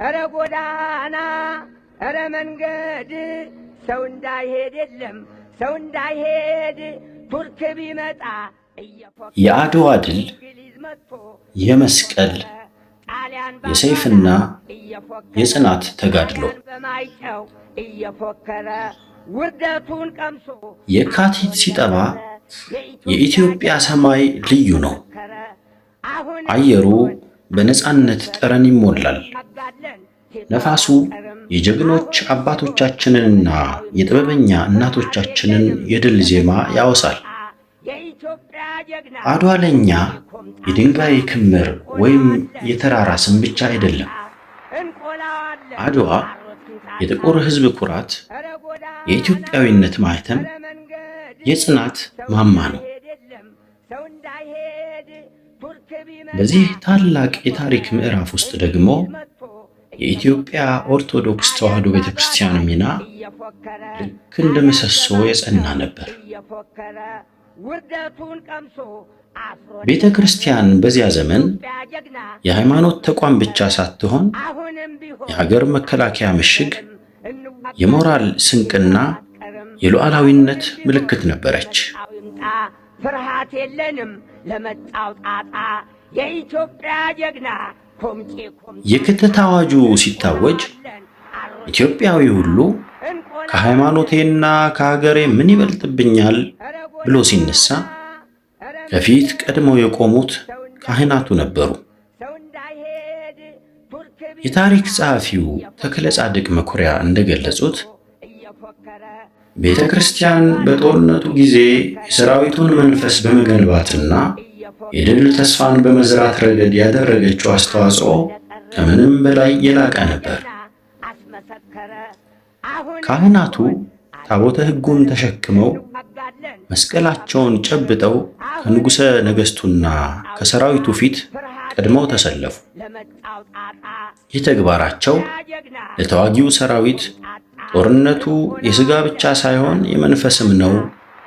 እረ ጎዳና፣ እረ መንገድ፣ ሰው እንዳይሄድ የለም ሰው እንዳይሄድ፣ ቱርክ ቢመጣ የአድዋ ድል እንግሊዝ መጥቶ የመስቀል ጣሊያን የሰይፍና እየፎከረ የጽናት ተጋድሎ። በማይጨው እየፎከረ ውርደቱን ቀምሶ የካቲት ሲጠባ የኢትዮጵያ ሰማይ ልዩ ነው። አየሩ በነጻነት ጠረን ይሞላል። ነፋሱ የጀግኖች አባቶቻችንንና የጥበበኛ እናቶቻችንን የድል ዜማ ያወሳል። አድዋ ለእኛ የድንጋይ ክምር ወይም የተራራ ስም ብቻ አይደለም። አድዋ የጥቁር ሕዝብ ኩራት፣ የኢትዮጵያዊነት ማህተም፣ የጽናት ማማ ነው። በዚህ ታላቅ የታሪክ ምዕራፍ ውስጥ ደግሞ የኢትዮጵያ ኦርቶዶክስ ተዋሕዶ ቤተክርስቲያን ሚና ልክ እንደ ምሰሶ የጸና ነበር። ቤተ ክርስቲያን በዚያ ዘመን የሃይማኖት ተቋም ብቻ ሳትሆን የሀገር መከላከያ ምሽግ፣ የሞራል ስንቅና የሉዓላዊነት ምልክት ነበረች። ፍርሃት የለንም ለመጣው ጣጣ፣ የኢትዮጵያ ጀግና ኮምጬ ኮምጣ። የክተት አዋጁ ሲታወጅ ኢትዮጵያዊ ሁሉ ከሃይማኖቴና ከሀገሬ ምን ይበልጥብኛል ብሎ ሲነሳ ከፊት ቀድመው የቆሙት ካህናቱ ነበሩ። የታሪክ ጸሐፊው ተክለ ጻድቅ መኩሪያ እንደገለጹት ቤተ ክርስቲያን በጦርነቱ ጊዜ የሰራዊቱን መንፈስ በመገንባትና የድል ተስፋን በመዝራት ረገድ ያደረገችው አስተዋጽኦ ከምንም በላይ የላቀ ነበር። ካህናቱ ታቦተ ሕጉን ተሸክመው መስቀላቸውን ጨብጠው ከንጉሠ ነገሥቱና ከሰራዊቱ ፊት ቀድመው ተሰለፉ። ይህ ተግባራቸው ለተዋጊው ሰራዊት ጦርነቱ የሥጋ ብቻ ሳይሆን የመንፈስም ነው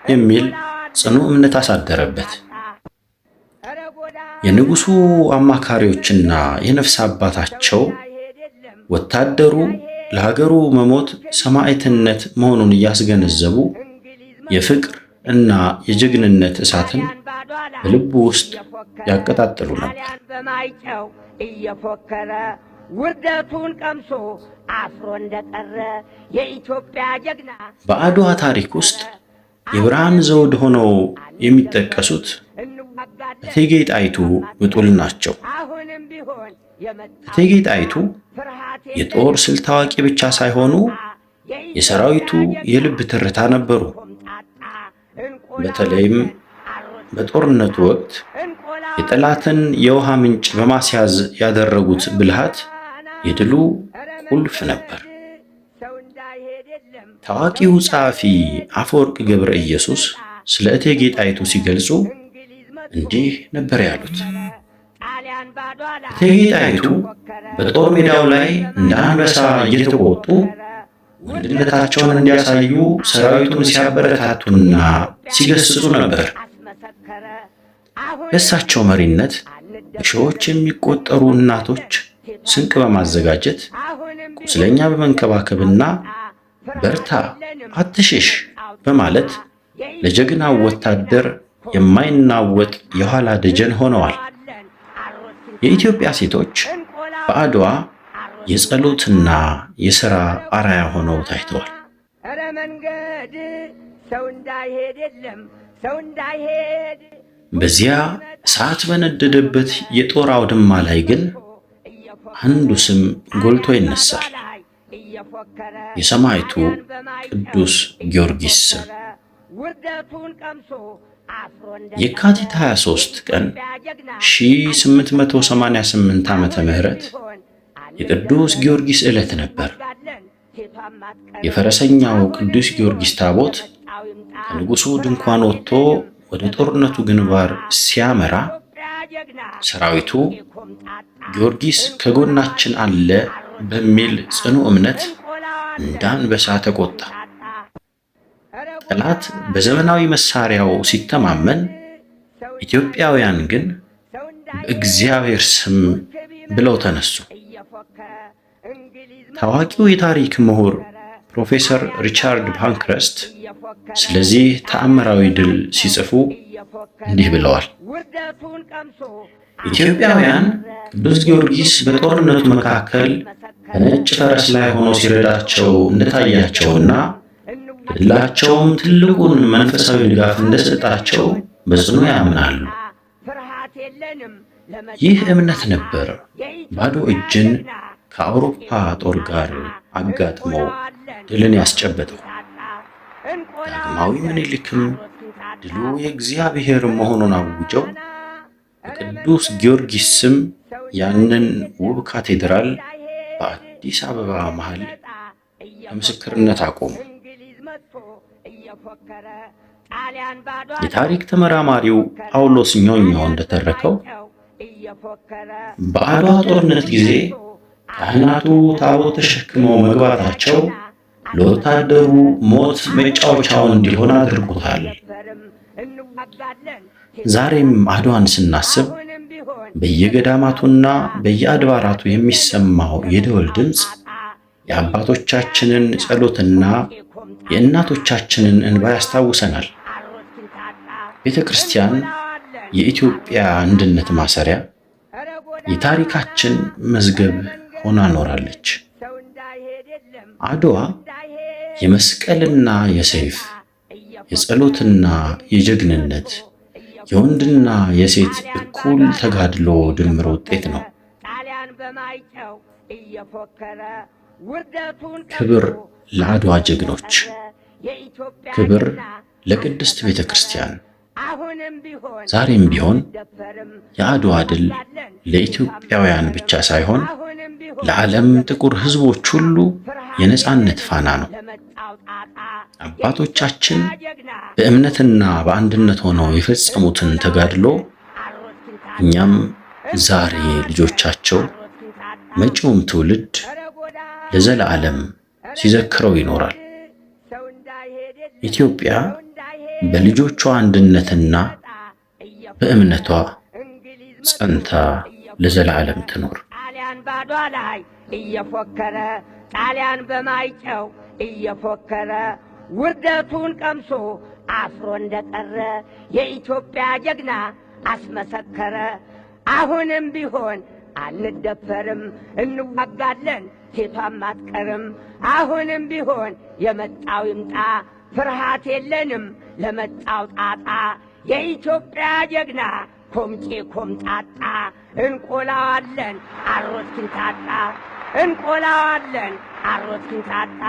የሚል ጽኑ እምነት አሳደረበት። የንጉሡ አማካሪዎችና የነፍስ አባታቸው ወታደሩ ለሀገሩ መሞት ሰማዕትነት መሆኑን እያስገነዘቡ የፍቅር እና የጀግንነት እሳትን በልቡ ውስጥ ያቀጣጥሉ ነበር። ጣሊያን በማይጨው እየፎከረ ውርደቱን ቀምሶ አፍሮ እንደቀረ የኢትዮጵያ ጀግና። በአድዋ ታሪክ ውስጥ የብርሃን ዘውድ ሆነው የሚጠቀሱት እንዋጋለን እቴጌ ጣይቱ ብጡል ናቸው። አሁንም ቢሆን የመጣው እቴጌ ጣይቱ ፍርሃት የጦር ስልት አዋቂ ብቻ ሳይሆኑ የሰራዊቱ የልብ ትርታ ነበሩ። በተለይም በጦርነቱ ወቅት የጠላትን የውሃ ምንጭ በማስያዝ ያደረጉት ብልሃት የድሉ ቁልፍ ነበር። ታዋቂው ጸሐፊ አፈወርቅ ገብረ ኢየሱስ ስለ እቴጌ ጣይቱ ሲገልጹ እንዲህ ነበር ያሉት። እቴጌ ጣይቱ በጦር ሜዳው ላይ እንደ አንበሳ እየተቆጡ ወንድነታቸውን እንዲያሳዩ ሰራዊቱን ሲያበረታቱና ሲገስጹ ነበር። በእሳቸው መሪነት በሺዎች የሚቆጠሩ እናቶች ስንቅ በማዘጋጀት፣ ቁስለኛ በመንከባከብና በርታ፣ አትሽሽ በማለት ለጀግናው ወታደር የማይናወጥ የኋላ ደጀን ሆነዋል። የኢትዮጵያ ሴቶች በአድዋ የጸሎትና የሥራ አርአያ ሆነው ታይተዋል። እረ መንገድ፣ ሰው እንዳይሄድ የለም ሰው እንዳይሄድ። በዚያ እሳት በነደደበት የጦር አውድማ ላይ ግን አንዱ ስም ጎልቶ ይነሳል። የሰማዕቱ ቅዱስ ጊዮርጊስ ስም። የካቲት 23 ቀን 1888 ዓመተ ምህረት የቅዱስ ጊዮርጊስ ዕለት ነበር። የፈረሰኛው ቅዱስ ጊዮርጊስ ታቦት ከንጉሡ ድንኳን ወጥቶ ወደ ጦርነቱ ግንባር ሲያመራ ሰራዊቱ ጊዮርጊስ ከጎናችን አለ በሚል ጽኑ እምነት እንደ አንበሳ ተቆጣ። ጠላት በዘመናዊ መሳሪያው ሲተማመን፣ ኢትዮጵያውያን ግን በእግዚአብሔር ስም ብለው ተነሱ። ታዋቂው የታሪክ ምሁር ፕሮፌሰር ሪቻርድ ፓንክረስት ስለዚህ ተአምራዊ ድል ሲጽፉ እንዲህ ብለዋል። ኢትዮጵያውያን ቅዱስ ጊዮርጊስ በጦርነቱ መካከል በነጭ ፈረስ ላይ ሆኖ ሲረዳቸው እንደታያቸውና ለድላቸውም ትልቁን መንፈሳዊ ድጋፍ እንደሰጣቸው በጽኑ ያምናሉ። ይህ እምነት ነበር ባዶ እጅን ከአውሮፓ ጦር ጋር አጋጥሞ ድልን ያስጨበጠው። ዳግማዊ ምኒልክም ድሉ የእግዚአብሔር መሆኑን አውጀው በቅዱስ ጊዮርጊስ ስም ያንን ውብ ካቴድራል በአዲስ አበባ መሃል ለምስክርነት አቆሙ። የታሪክ ተመራማሪው ጳውሎስ ኞኞ እንደተረከው በአድዋ ጦርነት ጊዜ ካህናቱ ታቦት ተሸክመው መግባታቸው ለወታደሩ ሞት መጫወቻው እንዲሆን አድርጎታል። ዛሬም አድዋን ስናስብ በየገዳማቱና በየአድባራቱ የሚሰማው የደወል ድምፅ የአባቶቻችንን ጸሎትና የእናቶቻችንን እንባ ያስታውሰናል። ቤተ ክርስቲያን የኢትዮጵያ አንድነት ማሰሪያ፣ የታሪካችን መዝገብ ሆና ኖራለች። አድዋ የመስቀልና የሰይፍ፣ የጸሎትና የጀግንነት፣ የወንድና የሴት እኩል ተጋድሎ ድምር ውጤት ነው። ክብር ለአድዋ ጀግኖች፣ ክብር ለቅድስት ቤተ ክርስቲያን። ዛሬም ቢሆን የአድዋ ድል ለኢትዮጵያውያን ብቻ ሳይሆን ለዓለም ጥቁር ሕዝቦች ሁሉ የነጻነት ፋና ነው። አባቶቻችን በእምነትና በአንድነት ሆነው የፈጸሙትን ተጋድሎ እኛም ዛሬ ልጆቻቸው፣ መጪውም ትውልድ ለዘላለም ሲዘክረው ይኖራል። ኢትዮጵያ በልጆቿ አንድነትና በእምነቷ ጸንታ ለዘላለም ትኖር። ጣሊያን ባዷ ላይ እየፎከረ፣ ጣሊያን በማይጨው እየፎከረ፣ ውርደቱን ቀምሶ አፍሮ እንደቀረ የኢትዮጵያ ጀግና አስመሰከረ። አሁንም ቢሆን አንደፈርም፣ እንዋጋለን፣ ሴቷም አትቀርም። አሁንም ቢሆን የመጣው ይምጣ፣ ፍርሃት የለንም ለመጣው ጣጣ። የኢትዮጵያ ጀግና ኮምጬ ኮምጣጣ፣ እንቆላዋለን አሮት ኪንታጣ፣ እንቆላዋለን አሮት ኪንታጣ።